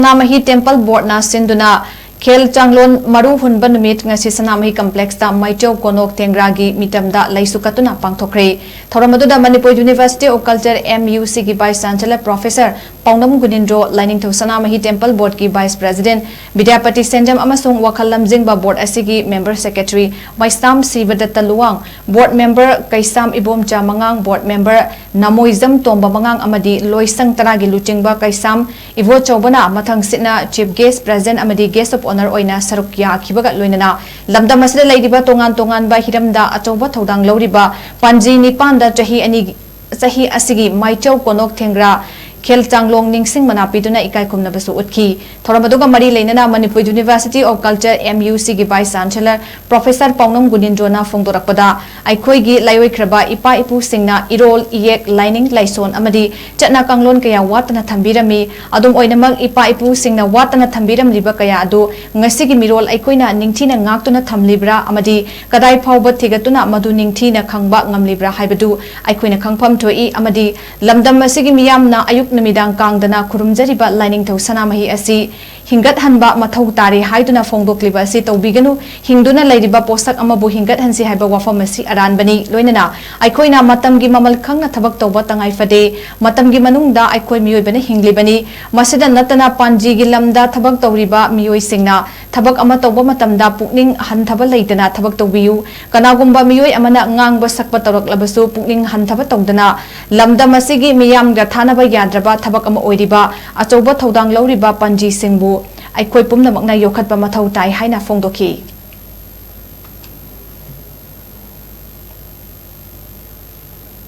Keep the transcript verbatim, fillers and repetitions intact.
ꯁꯅꯥꯃꯍꯤ temple ꯕꯣꯔꯗꯅ ꯁꯤꯟꯗꯨꯅ ꯈꯦꯜ ꯆꯥꯡꯂꯣꯟ ꯃꯔꯨ ꯍꯨꯟꯕ ꯅꯨꯃꯤꯠ ꯉꯁꯤ ꯁꯅꯥꯃꯍꯤ ꯀꯝꯄ꯭ꯂꯦꯛꯁꯇ ꯃꯥꯏꯆꯧ ꯀꯣꯅꯣꯛ ꯊꯦꯡꯒ꯭ꯔꯥꯒꯤ ꯃꯤꯇꯝꯗ ꯂꯩꯁꯨ ꯀꯠꯇꯨꯅ ꯄꯥꯡꯊꯣꯛꯈ꯭ꯔꯦ꯫ ꯊꯧꯔꯝ ꯑꯗꯨꯗ Manipur University of Culture, M U C ꯒꯤ Vice Chancellor Professor ꯄꯥꯎꯅꯝ ꯒꯨꯅꯤꯟꯗ꯭ꯔꯣ, ꯂꯥꯏꯅꯤꯡꯊꯧ ꯁꯅꯥꯃꯍꯤ ꯇꯦꯝꯄꯜ ꯕꯣꯔꯗꯀꯤ Vice President ꯕꯤꯗ꯭ꯌꯥꯄꯇꯤ ꯁꯦꯟꯖꯝ ꯑꯃꯁꯨꯡ ꯋꯥꯈꯜ ꯂꯝꯖꯤꯡꯕ ꯕꯣꯔꯗ ꯑꯁꯤꯒꯤ member secretary ꯃꯩꯁꯥꯝ ꯁꯤꯕꯗꯠꯇ ꯂꯨꯋꯥꯡ, ꯕꯣꯔꯗ member ꯀꯩꯁꯥꯝ ꯏꯕꯣꯝꯆꯥ ꯃꯉꯥꯡ, ꯕꯣꯔꯗ member ꯅꯃꯣꯏꯖꯝ ꯇꯣꯝꯕ ꯃꯉꯥꯡ ꯑꯃꯗꯤ ꯂꯣꯏꯁꯪ ꯇꯔꯥꯒꯤ ꯂꯨꯆꯤꯡꯕ ꯀꯩꯁꯥꯝ ꯏꯕꯣꯆꯧꯕꯅ ꯃꯊꯪꯁꯤꯠꯅ Chief Guest, President ꯑꯃꯗꯤ Guest of Honour ꯑꯣꯏꯅ ꯁꯔꯨꯛ ꯌꯥꯈꯤꯕꯒ ꯂꯣꯏꯅꯅ ꯂꯝꯗꯝ ꯑꯁꯤꯗ ꯂꯩꯔꯤꯕ ꯇꯣꯉꯥꯟ ꯇꯣꯉꯥꯟꯕ ꯍꯤꯔꯝꯗ ꯑꯆꯧꯕ ꯊꯧꯗꯥꯡ ꯂꯧꯔꯤꯕ ꯄꯥꯟꯖꯤ ꯅꯤꯄꯥꯟꯗ ꯆꯍꯤ ꯑꯅꯤꯒꯤ, ꯆꯍꯤ ꯑꯁꯤꯒꯤ ꯃꯥꯏꯆꯧ ꯀꯣꯅꯣꯛ ꯊꯦꯡꯒ꯭ꯔꯥ ꯈꯦꯜ ꯆꯥꯡꯂꯣꯡ ꯅꯤꯡꯁꯤꯡ ꯃꯅꯥ ꯄꯤꯗꯨꯅ ꯏꯀꯥꯏ ꯈꯨꯝꯅꯕꯁꯨ ꯎꯠꯈꯤ꯫ ꯊꯧꯔꯝ ꯑꯗꯨꯒ ꯃꯔꯤ ꯂꯩꯅꯅ Manipur University of Culture, M U C ꯒꯤ Vice Chancellor Professor ꯄꯥꯎꯅꯝ ꯒꯨꯅꯤꯟꯗ꯭ꯔꯣꯅ ꯐꯣꯡꯗꯣꯔꯛꯄꯗ, ꯑꯩꯈꯣꯏꯒꯤ ꯂꯥꯏꯑꯣꯏꯈ꯭ꯔꯕ ꯏꯄꯥ ꯏꯄꯨꯁꯤꯡꯅ ꯏꯔꯣꯜ, ꯏꯌꯦꯛ, ꯂꯥꯏꯅꯤꯡ, ꯂꯥꯏꯁꯣꯟ ꯑꯃꯗꯤ ꯆꯠꯅ ꯀꯥꯡꯂꯣꯟ ꯀꯌꯥ ꯋꯥꯠꯇꯅ ꯊꯝꯕꯤꯔꯝꯃꯤ꯫ ꯑꯗꯨꯝ ꯑꯣꯏꯅꯃꯛ, ꯏꯄꯥ ꯏꯄꯨꯁꯤꯡꯅ ꯋꯥꯠꯇꯅ ꯊꯝꯕꯤꯔꯝꯂꯤꯕ ꯀꯌꯥ ꯑꯗꯨ ꯉꯁꯤꯒꯤ ꯃꯤꯔꯣꯜ ꯑꯩꯈꯣꯏꯅ ꯅꯤꯡꯊꯤꯅ ꯉꯥꯛꯇꯨꯅ ꯊꯝꯂꯤꯕ꯭ꯔꯥ ꯑꯃꯗꯤ ꯀꯗꯥꯏ ꯐꯥꯎꯕ ꯊꯤꯒꯠꯇꯨꯅ ꯃꯗꯨ ꯅꯤꯡꯊꯤꯅ ꯈꯪꯕ ꯉꯝꯂꯤꯕ꯭ꯔꯥ ꯍꯥꯏꯕꯗꯨ ꯑꯩꯈꯣꯏꯅ ꯈꯪꯐꯝ ꯊꯣꯛꯏ꯫ ꯑꯃꯗꯤ ꯂꯝꯗꯝ ꯑꯁꯤꯒꯤ ꯃꯤꯌꯥꯝꯅ ꯑꯌꯨꯛ ꯅꯨꯃꯤꯗꯥꯡ ꯀꯥꯡꯗꯅ ꯈꯨꯔꯨꯝꯖꯔꯤꯕ ꯂꯥꯏꯅꯤꯡꯊꯧ ꯁꯅꯥꯃꯍꯤ ꯑꯁꯤ ꯍꯤꯡꯒꯠꯍꯟꯕ ꯃꯊꯧ ꯇꯥꯔꯤ ꯍꯥꯏꯗꯨꯅ ꯐꯣꯡꯗꯣꯛꯂꯤꯕ ꯑꯁꯤ ꯇꯧꯕꯤꯒꯅꯨ꯫ ꯍꯤꯡꯗꯨꯅ ꯂꯩꯔꯤꯕ ꯄꯣꯠꯁꯛ ꯑꯃꯕꯨ ꯍꯤꯡꯒꯠꯍꯟꯁꯤ ꯍꯥꯏꯕ ꯋꯥꯐꯝ ꯑꯁꯤ ꯑꯔꯥꯟꯕꯅꯤ꯫ ꯂꯣꯏꯅꯅ ꯑꯩꯈꯣꯏꯅ ꯃꯇꯝꯒꯤ ꯃꯃꯜ ꯈꯪꯅ ꯊꯕꯛ ꯇꯧꯕ ꯇꯉꯥꯏ ꯐꯗꯦ꯫ ꯃꯇꯝꯒꯤ ꯃꯅꯨꯡꯗ ꯑꯩꯈꯣꯏ ꯃꯤꯑꯣꯏꯕꯅ ꯍꯤꯡꯂꯤꯕꯅꯤ꯫ ꯃꯁꯤꯗ ꯅꯠꯇꯅ ꯄꯥꯟꯖꯤꯒꯤ ꯂꯝꯗ ꯊꯕꯛ ꯇꯧꯔꯤꯕ ꯃꯤꯑꯣꯏꯁꯤꯡꯅ ꯊꯕꯛ ꯑꯃ ꯇꯧꯕ ꯃꯇꯝꯗ ꯄꯨꯛꯅꯤꯡ ꯍꯟꯊꯕ ꯂꯩꯇꯅ ꯊꯕꯛ ꯇꯧꯕꯤꯌꯨ꯫ ꯀꯅꯥꯒꯨꯝꯕ ꯃꯤꯑꯣꯏ ꯑꯃꯅ ꯉꯥꯡꯕ ꯁꯛꯄ ꯇꯧꯔꯛꯂꯕꯁꯨ ꯄꯨꯛꯅꯤꯡ ꯍꯟꯊꯕ ꯇꯧꯗꯅ ꯂꯝꯗꯝ ꯑꯁꯤꯒꯤ ꯃꯤꯌꯥꯝꯒ ꯊꯥꯅꯕ ꯌꯥꯗ꯭ꯔꯕ ꯊꯕꯛ ꯑꯃ ꯑꯣꯏꯔꯤꯕ ꯑꯆꯧꯕ ꯊꯧꯗꯥꯡ ꯂꯧꯔꯤꯕ ꯄꯥꯟꯖꯤꯁꯤꯡꯕꯨ ꯑꯩꯈꯣꯏ ꯄꯨꯝꯅꯃꯛꯅ ꯌꯣꯛꯈꯠꯄ ꯃꯊꯧ ꯇꯥꯏ ꯍꯥꯏꯅ ꯐꯣꯡꯗꯣꯛꯈꯤ꯫